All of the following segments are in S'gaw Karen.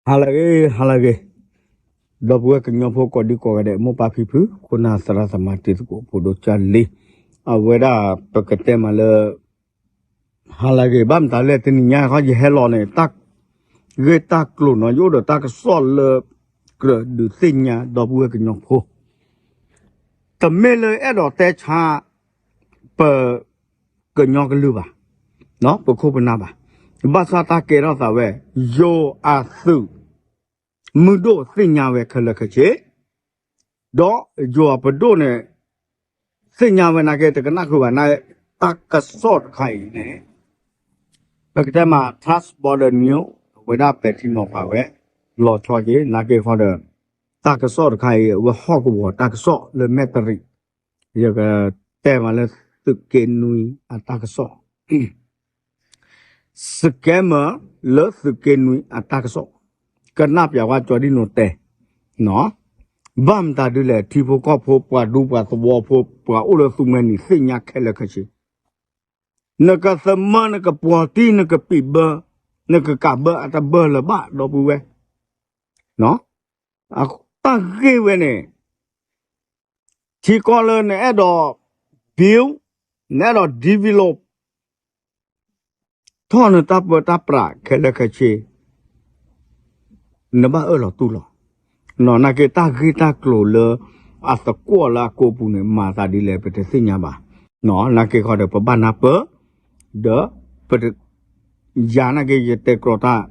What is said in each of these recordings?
ဟါလၢအဂ့ၤ ဟါလၢအဂ့ၤ, ဒီပုၢ်ဝဲၢ်ကညီဖိကိးဒံကိးဂၤဒဲး မိၢ်ပၢ်ဖံဖု ခိၣ်နၢ်သရၣ်သမါတံၤသကိးဖိဒိၣ်ကၢ်လံၤ, အဝဲဒၣ်ပကတဲမးလၢ ဟါလၢအဂ့ၤ ဘၣ်မတၤလဲၣ် တနံၤညါခီယဟဲလီၤန့ၣ် တၢ်ဂ့ၢ်တၢ်ကျိၤနီၤ ယအိၣ်ဒီးတၢ်ကစီၣ်လၢ ကြၢးဒုးသ့ၣ်ညါဒီပုၢ်ဝဲၢ်ကညီဖိ တမ့ၢ်လၢအဲၣ်ဒိးတဲဆါ ပ ကညီကလုာ်ဘၣ်, ပခိၣ်ပနၢ်ဘၣ်, ဘၣ်ဆၣ်တၢ်ကဲထီၣ်သးဝဲ ယိၤအသုး မုၢ်ဒိၣ်သ့ၣ်ညါဝဲခဲလၢာ်ခဲဆ့, ဒီးယိၤအပဒိၣ်န့ၣ် သ့ၣ်ညါဝဲနာ်က့ တကနၣ်ဃုာ်ဘၣ်နာ် တၢ်ကစီၣ်တခါအံၤန့ၣ် ပကတဲမး Trust Border News အဝဲဒၣ်ပဲာ်ထံနီၤဖးဝဲ လီၤဆီက့ၤ နာ်က့ဃီဒီး တၢ်ကစီၣ်တခါအံၤ အဝဲဟီၣ်ကဝီၤတၢ်ကစီၣ်လၢမဲၢ်တရံး, ယကတဲမးလၢသုးက့နွံအတၢ်ကစီၣ် scammer လၢသုးက့နွံအတၢ်ကစီၣ်, ကနၣ်ပၠးဝဲကၠီဒံၣ်နိတဲ, ဘၣ်မတၤဒ်လဲၣ် ထံဖိကီၢ်ဖိ ပှၤဒူပှၤသဝီဖိ ပှၤအိၣ်လၢသူမှဲနံၤ သ့ၣ်ညါခဲလၢာ်ခဲဆ့, နကသမၢ နကပှီၤတံၢ် နကပံာ်ဘၢ နကကးဘၢအတဘၢလၢၤဘၣ် ဒီပုၢ်ဝဲၢ်, တၢ်ဂ့ၢ်ဝဲန့ၣ် ထံကီၢ်လၢနအဲၣ်ဒိး build, နအဲၣ်ဒိး develop ထီၣ်နတၢ်ပၢတၢ်ပြးခဲလၢာ်ခဲဆ့ နဘၣ်အၢၣ်လီၤတူၢ်လိာ်, နာ်က့တၢ်ဂ့ၢ်တၢ်ကျိၤလၢ အသကွီၣ်လၢအကိာ်ပူၤန့ၣ် မၤသးဒ်လဲၣ် ပတသ့ၣ်ညါဘၣ်, နာ်က့ဃီဒီးပဘၣ်နၢ်ပၢၢ်, ဒီး ပတ ယၤနာ်က့ယတဲကြီတၢ်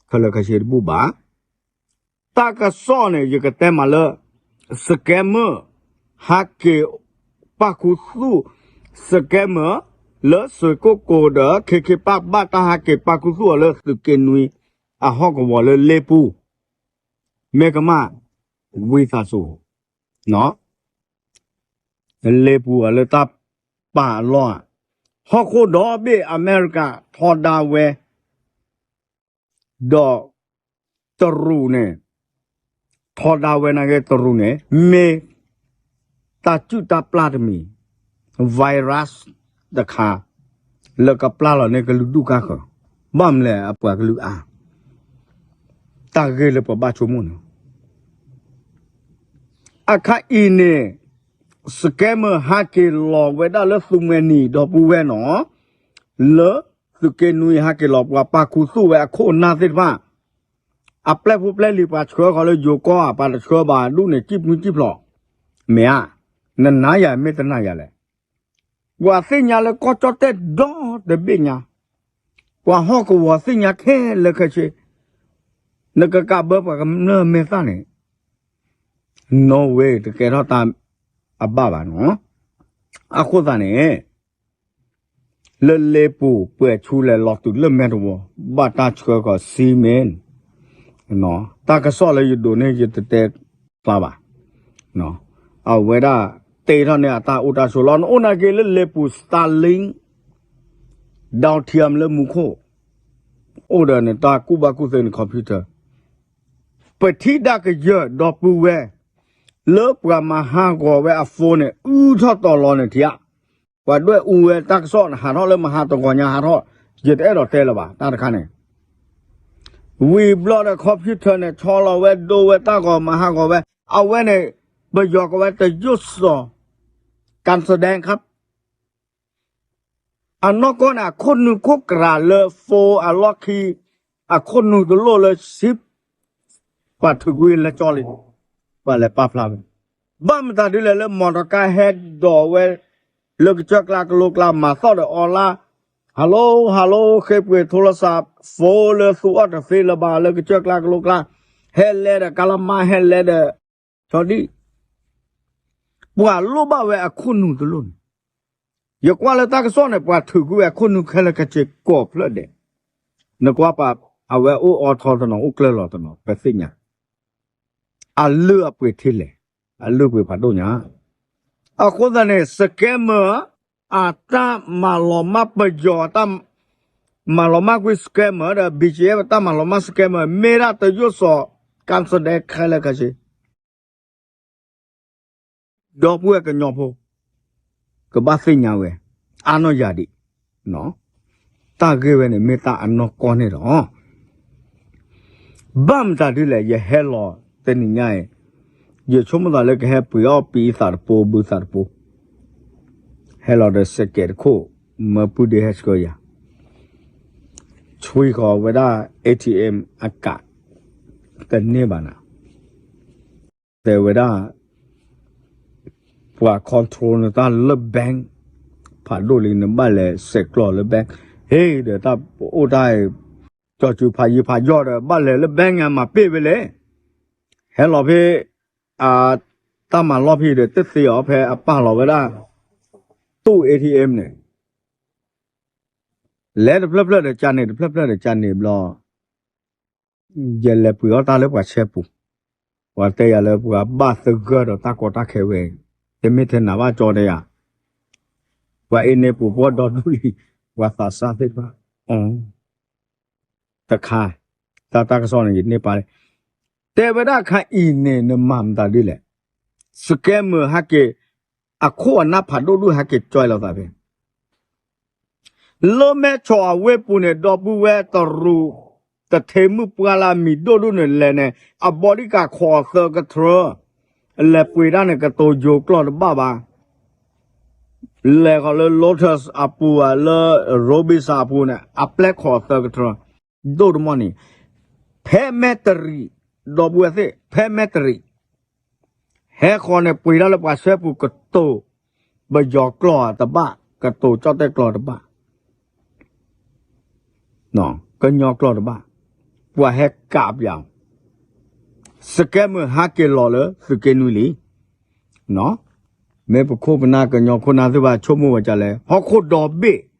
ခဲလၢာ်ခဲဆ့တဘူၣ်ဘၣ် တၢ်ကစီၣ်န့ၣ် ယကတဲမးလၢ scammer ဟးက့ၤပာ်ခူသူၣ် scammer လၢစွ့ၣ်ကိၣ်ကိၤဒီး ခ့ခ့ပာ်ဘၣ်တၢ်ဟးက့ၤပာ်ခူသူၣ်အီၤလၢသုးက့နွံ အဟီၣ်ကဝီၤလၢလ့ပူၤ မ့ၢ်ကမၣ် ဝံသးစူၤ လ့ပူၤအီၤလၢတၢ်ပာ်အလီၢ်ဧါ, ဟီၣ်ခိၣ်ဒီဘ့ၣ်အမဲရကၤထီဒါဝဲ ဒီးတရူးန့ၣ် ထီဒါဝဲနာ်က့တရူးန့ၣ် မ့ၢ်တၢ်စုၣ်တၢ်ပျၢ်တမံၤ virus တခါ လၢကပျၢ်လီၤန့ၢ်ကလုာ်ဒူၣ်ကါဃၢၤ, ဘၣ်မနုၤလဲၣ်အပှၤကလုာ်အါ တၢ်ဂ့ၢ်လၢပဘၣ်ဆိကမိၣ်န့ၣ် အခါအံၤန့ၣ် scammer ဟးက့ၤလီၤဝဲဒၣ်လၢသူမှဲနံၤဒီပုၢ်ဝဲၢ်နီၤ, လၢသုးက့နွံဟးက့ၤလီၤ ပှၤပာ်ခူသူၣ်ဝဲအခိၣ်အနၢ်သ့ၣ်တဖၣ်, အပျဲၢ်ဖိပျဲၢ်လံၤပှၤဆှၢဃီၤလၢယိၤကီၢ်ဧါ ပှၤတဆှၢဘၣ်ဒူၣ်န့ၣ် စံၣ်ပှံစံၣ်ဖျိး, မ့ၢ်ဧါ, နနာ်ယၤမ့ၢ်တနာ်ယၤလဲၣ် ပှၤသ့ၣ်ညါလၢကီၢ်ကၠီၣ်တဲၣ်ဒီတဘ့ၣ်ညါ, ပှၤဟီၣ်ကဝီၤသ့ၣ်ညါခဲလၢာ်ခဲဆ့, နကကးဘၢပှၤကမျၢၢ်မဲာ်သၣ်န့ၣ်, no way တကဲထီၣ်တၢ်အဘၣ်ဘၣ်နီၤ, အဃိသတးန့ၣ် လၢလ့ပူၤပှဲၤဆူလဲၤလီၤတုၤလၢမဲာ်တဝီၤ ဘၣ်တၢ်ဆှၢကီး cement တၢ်ကစီၣ်လၢယဒိးန့ၢ်ယတတဲဖျါဘၣ်, အဝဲဒၣ်တ့ထီၣ်န့ၢ်အတၢ်အိၣ်တၢ်ဆိးလီၤ နအိၣ်နာ်က့လၢလ့ပူၤ Starlink ဒီထံအမလၢမူခိၣ်, အိၣ်ဒီးနတၢ်ကူၣ်ဘၣ်ကူၣ်သ့န computer, ပထံၣ်ဒၣ်ကယၢၢ်ဒီပုၢ်ဝဲၢ် လၢပှၤမၤဟးဂီၤဝဲအ phone န့ၣ် အူထီၣ်တီၤလီၤန့ၣ်ထံဧါ, ပှၤဒွဲၣ်အူဝဲတၢ်ကစီၣ်န့ၣ် ဟးထီၣ်လၢမဟါတဂီၤညါဟးထီၣ်, ယတအဲၣ်ဒိးတဲလၢၤဘၣ် တၢ်တခါန့ၣ်, ဝံၤဘျီဒီး computer န့ၣ် ဆီလီၤဝဲဒိဝဲတၢ်ဂီၤမၤဟးဂီၤဝဲ, အဝဲန့ၣ် ပယီၤကဝဲတယိၣ်စီၤ ကၣ်စဒဲခါ အနီၢ်ကီၢ်န့ၣ် အခိၣ်နူာ်ခိၣ်ကြးလၢ phone အလီၢ်ခံ အခိၣ်နူာ်တလိၣ်လၢ chip ပှၤထုးကွံာ်လၢကၠီလံ, ပှၤလဲၤပာ်ဖျါဝဲ, ဘၣ်မတၤဒ်လဲၣ်လၢ မော်တော်ကား ဟဲဒိးဝဲ လၢကစၢၢ်ကျါကလိကျါ မၤသီၣ်ဒီး online, hello hello ဃ့ပှ့ၤ โทรศัพท์ phone လၢသူအီၣ်တသ့လၢၤဘၣ် လၢကစၢၢ်ကျါကလိကျါ, ဟဲလဲဒီး ကလမါ ဟဲလဲဒီး ဆီဒံၣ် ပှၤလိၣ်ဘၣ်ဝဲအခိၣ်နူာ်တလိၣ်န့ၣ်, ယကွၢ်လၢတၢ်ကစီၣ်န့ၣ် ပှၤထုးကွံာ်ဝဲအခိၣ်နူာ်ခဲလၢာ်ခဲဆ့ကိးဖျၢၣ်ဒဲး, နကွၢ်ပှၤ အဝဲအိၣ်အီထီတနီၤ အိၣ်ကျၢၢ်လီၤတနီၤ ပသ့ၣ်ညါ, အလုၢ်အပှ့ၤထံလဲၣ်, အလုၢ်ပှ့ၤဖးဒိၣ်ညါ, အဃိသတးန့ၣ် scammer အတၢ်မၤလီၤမၢ် ပယီၤ မၤလီၤမၢ်ကွံာ် scammer ဒီး BGF တၢ်မၤလီၤမၢ် scammer မ့ၢ်ဒၣ်တယိၣ်စီၤ ကၣ်စဒဲခဲလၢာ်ခဲဆ့ ဒီပုၢ်ဝဲၢ်ကညီဖိ ကဘၣ်သ့ၣ်ညါဝဲ အါနီၢ်ယၤဒံး, တၢ်ဂ့ၢ်ဝဲန့ၣ် မ့ၢ်တၢ်အနီၢ်ကီၢ်န့ၣ်လီၤ. ဘၣ်မတၤဒ်လဲၣ် ယဟဲလီၤတနံၤညါအံၤ, ယဆိကမိၣ်သးလၢကဟဲပှ့ၤအီၣ်ပံသးတပိဘုသးတပိ, ဟဲလီၤဒီးစဲးကဲးတခိၣ်, မၢပုၢ်ဒ့ဟဲဆှၢယၤ, ဆွံဃီၤဝဲဒၣ် A T M အကး, တန့ၢ်ဘၣ်နၤ, တဲဝဲဒၣ် ပှၤ control နတၢ်လၢ bank ဖးဒိၣ်လံ နဘၣ်လဲၤဆဲးကျိးလၢ bank, ဟ့ၣ်ဒီးတၢ်အိၣ်တၢ် ကၠီၤစုၤဖးယံၤဖးယီၤဒီး ဘၣ်လဲၤလၢ bank ညါမၤပ့ၢ်ဝဲလဲၣ်, ဟဲလီၤဖဲ တၢ်မၤလီၢ်ဖဲဒီး တသ့အီၤဖဲအပာ်လီၤဝဲဒၣ် တူၢ် A T M န့ၣ်, လဲၤတဖျၢၣ်ဖျၢၣ်ဒီးကန့ၣ် တဖျၢၣ်ဖျၢၣ်ဒီးကန့ၣ်ဘျီ ယလဲၤပှ့ၤအီၣ်တၢ်လၢပှၤဆဲပူၤ, ပှၤတဲယၤလၢပှၤဘၣ်သဂၢၢ်ဒီးတၢ်ကီတၢ်ခဲဝဲ, တမ့ၢ်ထဲနၤဘၣ်ကၠီတဲယၤ, ပှၤအ့န့ၣ်ပူၤပှီၢ်ဒီဒူၣ်လံ, ပှၤသးစၢ်သ့ၣ်တဖၣ်, တခါ, တၢ်တၢ်ကစီၣ်န့ၣ် ယန့ၢ်ပာ်လံ, တဲဝဲဒၣ်ခါအံၤန့ၣ် နမၤမတၤဒ်လဲၣ်, scammer ဟဲက့ၤ, အခိၣ်အနၢ်ဖးဒိၣ်ဒိၣ်ဟဲက့ၤကၠွဲလီၤသးဖဲ လၢမဲၢ်ဆီးအဝ့ၢ်ပူၤန့ၣ် ဒီပုၢ်ဝဲၢ်တရူး, တထ့မုၣ်ပှၢ်လၢအမံၤဒိၣ်ဒိၣ်န့ၣ်လဲၤန့ၣ် အ bodyguard ခိးအသၢကထြၢ, လဲၤပှ့ၤတၢ်န့ၣ် ကတိၤယိၤကျိာ်တဘၣ်ဘၣ်, လဲၤဃီၤလၢ Lotus အပူၤ လၢ Robinson အပူၤန့ၣ် အပျဲၢ်ခိးအသၢကထြၢ, ဒိၣ်တမီၢ်န့ၣ်, ဖဲမဲၢ်တရံး, ဒီပုၢ်ဝဲၢ်သ့ၣ် ဖဲမဲၢ်တရံး ဟဲဃီၤန့ၣ် ပှ့ၤတၢ်လၢပှၤဆဲပူၤ ကတိၤပယီၤကျိာ်တဘၣ်, ကတိၤကၠီၣ်တဲၣ်ကျိာ်တဘၣ်, ကညီကျိာ်တဘၣ်, ပှၤဟဲကးပၠး, scammer ဟဲက့ၤလီၤလၢသုးက့နွံလံ. မ့ၢ်ပခိၣ်ပနၢ်ကညီခိၣ်နၢ်သ့ၣ်တဖၣ်ဆိကမိၣ်ဝဲဒ်လဲၣ်, ဟီၣ်ခိၣ်ဒီဘ့ၣ်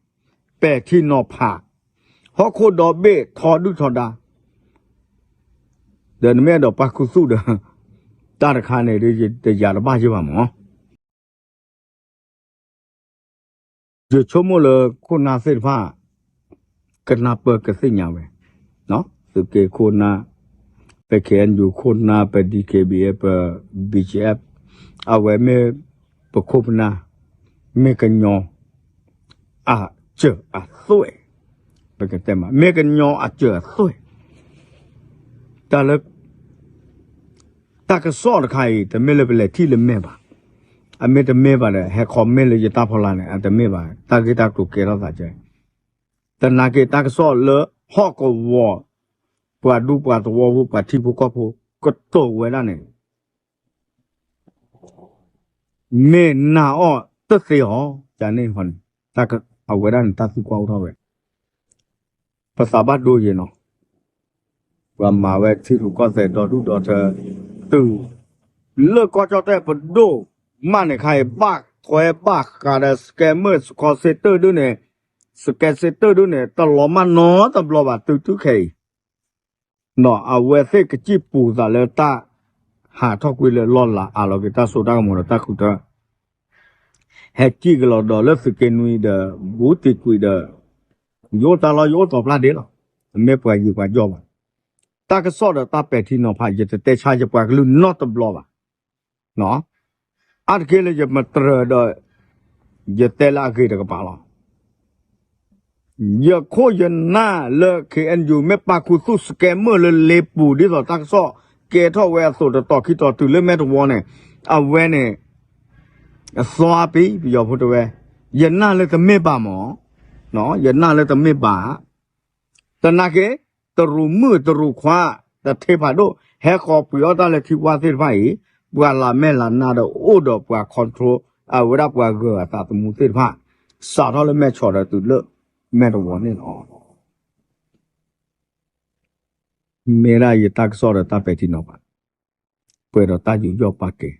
ပဲာ်ထံနီၤဖး, ဟီၣ်ခိၣ်ဒီဘ့ၣ်ထီဒုၣ်ထီဒါ, ဒီးနမ့ၢ်အဲၣ်ဒိးပာ်ခူသူၣ်ဒီး တၢ်တခါန့ၣ် တယာ်တဘၣ်ယဲၢ်ဘၣ်မး. ယဆိကမိၣ်လၢခိၣ်နၢ်သ့ၣ်တဖၣ် ကနၢ်ပၢၢ်ကသ့ၣ်ညါဝဲ, သုးက့ခိၣ်နၢ်, ပ K N U ခိၣ်နၢ်, ပ D K B A, ပ B G F, အဝဲမ့ၢ်ပခိၣ်ပနၢ်, မ့ၢ်ကညီအစၢၤအသွဲၣ်, ပကတဲမး မ့ၢ်ကညီအစၢၤအသွဲၣ် တၢ်လၢ တၢ်ကစီၣ်တခါအံၤ တမ့ၢ်လၢပလဲၤထံၣ်လၢမဲာ်ဘၣ်. အမ့ၢ်တမ့ၢ်ဘၣ်ဒီး ဟဲ comment လၢယတၢ်ဖီလာ်န့ၣ် အတမ့ၢ်ဘၣ်, တၢ်ဂ့ၢ်တၢ်ကျိၤကဲထီၣ်သးကဲ, သနာ်က့တၢ်ကစီၣ်လၢဟီၣ်ကဝီၤ ပှၤဒူပှၤသဝီဖိ ပှၤထံဖိကီၢ်ဖိ ကတိၤဝဲဒၣ်န့ၣ် မ့ၢ်နာ်အီၤတသ့အီၤ, ကန့ၣ်ဃီန့ၣ် အဝဲဒၣ်န့ၣ် တၢ်သံကွၢ်အိၣ်ထီၣ်ဝဲ, ပသးဘၣ်ဒိယံၤနီၤ, ပှၤမၤဝဲထံရူၢ်ကီၢ်သဲးဒီဒူၣ်ဒီထၢ, တုၤလၢကီၢ်ကၠီၣ်တဲၣ်ပဒိၣ်မးန့ၣ်ခါအံၤ ဘၣ်ထွဲဘၣ်ဃးဒီး scammer စခီစ့တၢၢ်ဒုၣ်န့ၣ်, စကဲစ့တၢၢ်ဒုၣ်န့ၣ် တလီၤမၢ်နီတဘျီဘၣ် တုၤတုၤခဲအံၤ ဒီးအဝဲသ့ၣ်ကစံၣ်ပူၤသးလၢတၢ်ဟးထီၣ်ကွံာ်လၢလီၢ်လၤ အးလီၤက့ၤတၢ်စိတၢ်ကမီၤဒီးတၢ်ဃုထၢ, ဟဲစံၣ်က့ၤလီၤဒီးလၢသုးက့နွံဒီး ဘူးတံၢ်ကွံာ်ဒီး ယအိၣ်တၢ်လီၢ်ယအိၣ်သီဖျၢၣ်ဒ့လီၤ, တမ့ၢ်ပှၤယံၤပှၤယီၢ်ဘၣ်. တၢ်ကစီၣ်ဒီးတၢ်ပဲာ်ထံနီၤဖး ယတတဲဆါယပှၤကလုာ်နီတဘျီဘၣ်. အါတက့ၢ်လၢယမတြၢၤဒီး ယတဲလၢအဂ့ၤတကပၤလီၤ. ယခိၣ်ယနၢ်လၢ K N U မ့ၢ်ပာ်ခူသူၣ် scammer လၢလ့ပူၤ ဒ်သိးတၢ်ကစီၣ်ကဲထီၣ်ဝဲအသိး တတီၤခံတီၤတုၤလၢမဲာ်တဝီန့ၣ်, အဝဲန့ၣ် အသွါပံၤ ပယီၤဖိတဲဝဲ, ယနၢ်လၢတမ့ၢ်ဘၣ်မး, ယနၢ်လၢတမ့ၢ်ဘၣ်. သနာ်က့ တရူးမုၣ်တရူးခွါ တထ့ဖးဒိၣ် ဟဲဃီၤပှ့ၤအီၣ်တၢ်လၢထံဝါသ့ၣ်တဖၣ်အံၤ, ပှၤလၤမဲာ်လၤနါဒီးအိၣ်ဒီးပှၤ control အဝဲဒၣ်ပှၤဂၢၤအသးသမူသ့ၣ်တဖၣ်, စးထီၣ်လၢမဲာ်ဆီးဒီးတုၤလၢမဲာ်တဝီန့ၣ်လီၤ. မ့ၢ်ဒၣ်ယတၢ်ကစီၣ်ဒီးတၢ်ပဲာ်ထံနီၤဖး, ပှဲၤဒီးတၢ်ယူးယီၣ်ပာ်ကဲၤ,